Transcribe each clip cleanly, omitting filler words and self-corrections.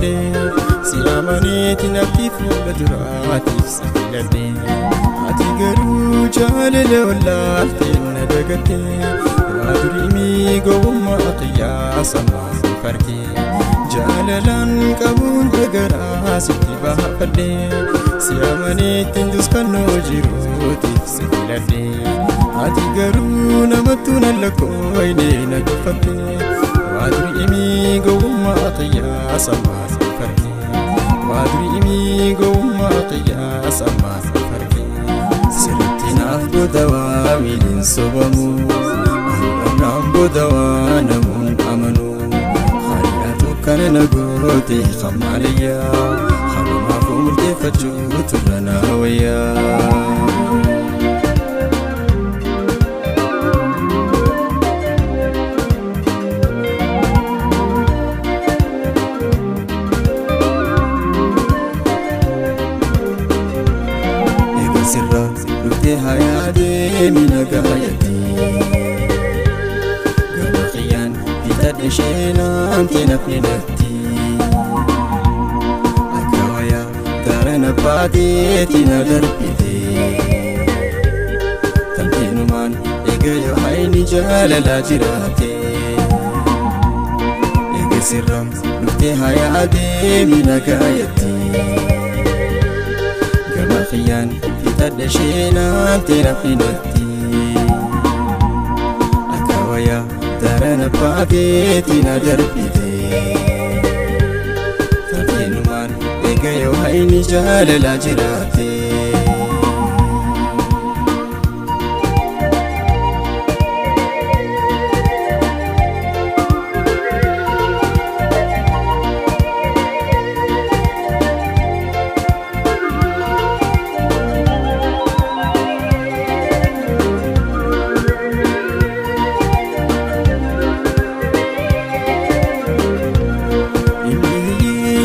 baafadhe si amaneetiin abdii fuula duraatiif si filadhe ati garuu jaalala wallaaltee na dagatte waa durii gowwummaa qiyyaasa maal farkee jaalalaan qabuun dagaraa sitti baafadhe si amaneetiin duskannoo jiruutiif si filadhe ati garuu namattuu nan lakkooyne na tuffatte waa durii gowwummaa qiyyaasa maal farkee waa durii gowwummaa qiyyaasa maal farkee sirriitti naaf godawaa miiliin sobamu anaan godawaa namuun amanu hariyaatu kana na goote hamaaliyyaa halumaaf murteeffachuu turra na wayyaa. Sirra dhuftee hayaa deemi nagaayatti gama xiyyaan bitadhe sheenaan nafni natti akka wayaa daran abbaateeti na darbite tamteenumaan eega yoo hayni jaalalaa jiraate eega sirra dhuftee hayaa deemi nagaayatti gama xiyyaan bitadhe sheenaan nafni natti akka wayaa daran abbaateeti na darbite tamteenumaan eega yoo hayni jaalalaa jiraate.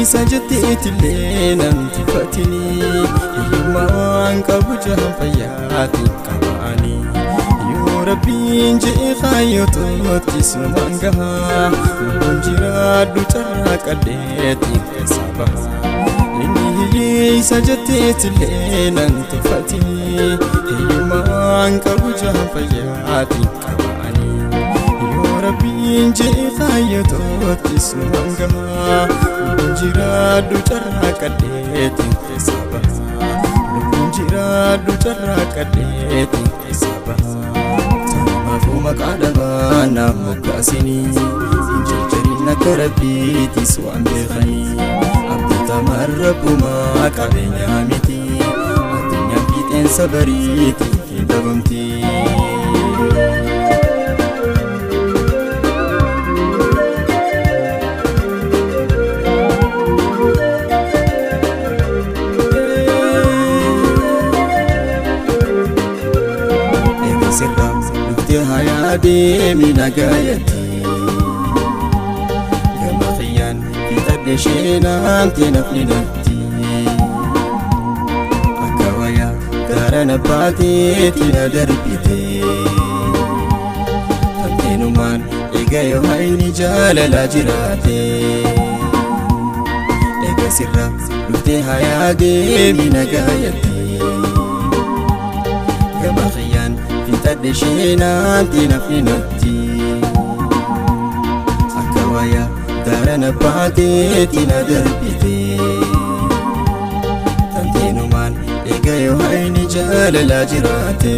Isa jetteetillee namti fatini hiyyummaa waan qabu jahan fayyaatiin qaba'anii yoo rabbiin je'e kaayyoototti sumaan gahaa lubbuun jiraadhu carraa qalleetiin keessaa baha inni hiyyeessa jetteetillee namti fatini hiyyummaa waan qabu jahan fayyaatiin qaba'anii yoo rabbiin je'e kaayyoototti sumaan gahaa lubbuun jiraadhu carraa qalleetiin keessaa baha lubbuun jiraadhu carraa qalleetiin keessaa baha tanumaafuu maqaa dhabaa naaf moggaasinii hin jarjarin akka rabbiitis waan beekanii abdatamaan rabbumaa qabeenyaa miti addunyaan fiixeensa bariitiif hin dhabamti. Sirra dhuftee hayaa deemi nagaayatti gama xiyyaan bitadhe sheenaan nafni natti akka wayaa daran abbaateeti na darbite tamteenumaan eega yoo hayni jaalalaa jiraate eega sirra dhuftee hayaa deemi nagaayatti gama xiyyaan bitadhe sheenaan nafni natti akka wayaa daran abbaateeti na darbite tamteenumaan eega yoo hayni jaalalaa jiraate.